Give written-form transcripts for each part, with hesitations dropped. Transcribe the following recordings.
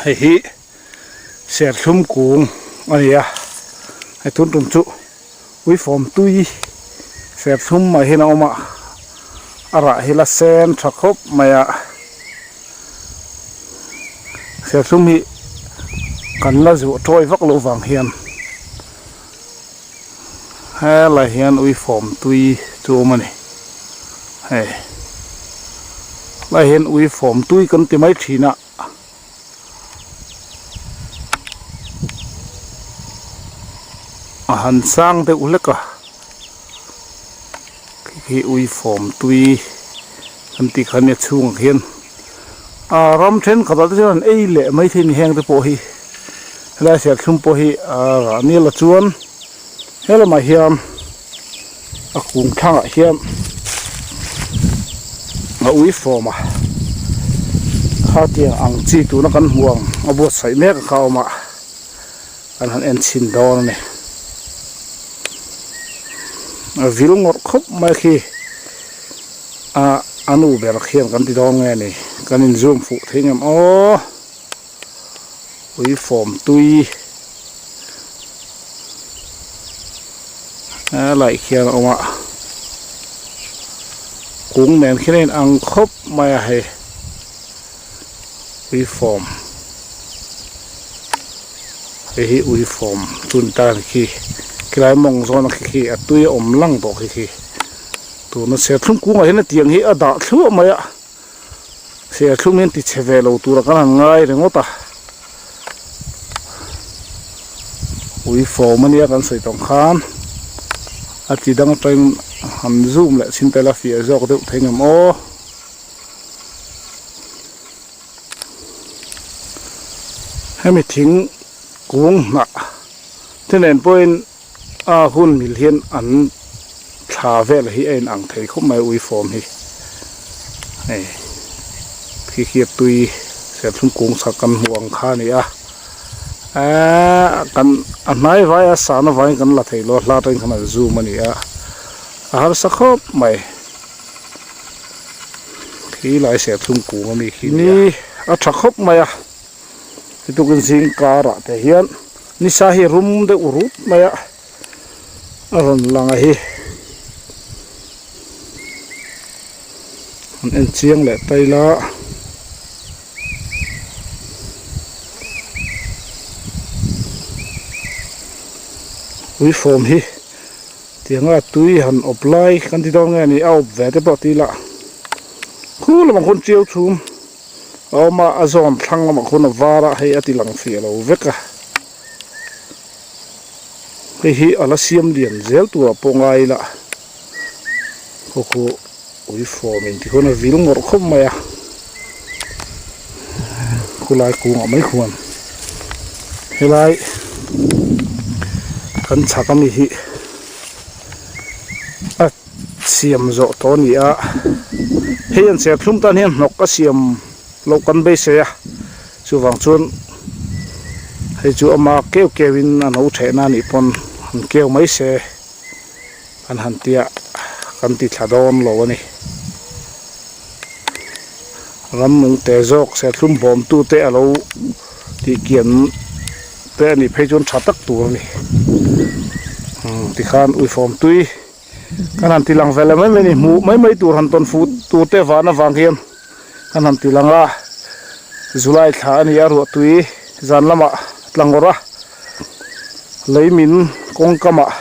Hei hi serthlum kung a ni a, hei tun tum chu uifawm tui serthlum ah hian a awm a, a rah hi la sen tha khawp mai a, serthlum hi kan la zuah tawi vak loh vang hian helai hian uifawm tui chu a awm a ni hei helai hian uifawm tui kan ti mai thin a. A han sang deuh hlek a khi khi uifawm tui kan tih kha nia chhungah khian ah ram thenkhatah te chuan an ei leh maithei a ni heng te pawh hi helai serthlum pawh hi a rah nil a chuan he lamah hian a kung thlangah hian a uifawm a khatiang ang chi tuna kan hmuh ang a buatsaih mek a kha a awm a kan han en chhin dawn a ni a vil ngawrh khawp mai khi a a nu ber khian kan ti dawn nge ni kan in zoom fuh thei ngem aw uifawm tui. Helai khian a awm a kung nen khian a in ang khawp mai a hei uifawm hei hi uifawm chu ni ta ani khi khilai mawng zawn a khi khi a tui a awm lang tawh khi khi tuna serthlum kungah hian hetiang hi a dah thluah mai a serthlum hian ti chhe ve lo tura kan han ngai ringawt a. Ui fawm ania kan sawi tawng khan a ti dang atangin han zoom leh chhin tel a fiah zawk deuh thei ngam aw. Hemi thing kung hnah te nen pawhin a hun mil hian an thla vel hi a inang thei khawp mai ui fawm hi hei khi khi a tui serthlum kung chhak kan hmuh ang kha a ni a eee kan a hnai vai a sana vangin kan la thei lo a hla atangin khan an zoom a ni a a harsa khawp mai khi lai serthlum kung ami khi a ni a tha khawp mai a. Tukin zing karah te hian nisa hi rum deuh rut mai a a rawn lang a hi an en chiang leh ta ila uifawm hi tianga tui han awp lai kan ti dawn nge ni a awp ve te pawh ti ila khu lamah khawn chiau chhum. A awm a, a zawn thlang lamah khuan a var a, hei a ti lang fiah lo vek a. Hei hi a la siam lian zel turah pawh ngai ila khaw khu ui fawm in tikhuan a vil ngawrh khawp mai a, khulai kungah mai khuan helai kan chhak ami hi a. Siam zawh tawh a ni a, hei an serthlum tan hian hnawk a siam loh kan beisei a, chuvang chuan hei chu ama keu keu in a no thehna anih pawn han keu mai se kan han tia kan ti thla dawn lo a ni. Ramnung te zawk serthlum bawm tu te a lo tih kian te anih phei chuan tha tak tur a ni. Tikhan uifawm tui. Kan han ti lang ve leh mai mai a ni, hmuh mai mai tur han tawn fuh tur te van avang hian kan han ti lang a, July thla a ni a ruahtui zan lamah tlangawrh a, lei min kawngkamah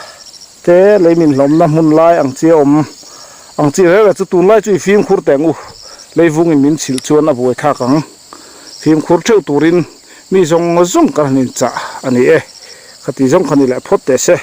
te lei min hlawmna hmun lai ang chi a awm ang chi reng reng chu tunlai chu i fimkhur teh ang u, leivungin min chhilh chuan a buai thlak ang, fimkhur theuh turin mi zawng zawng kan han inchah a ni e, khati zawng kha ni leh phawt teh se.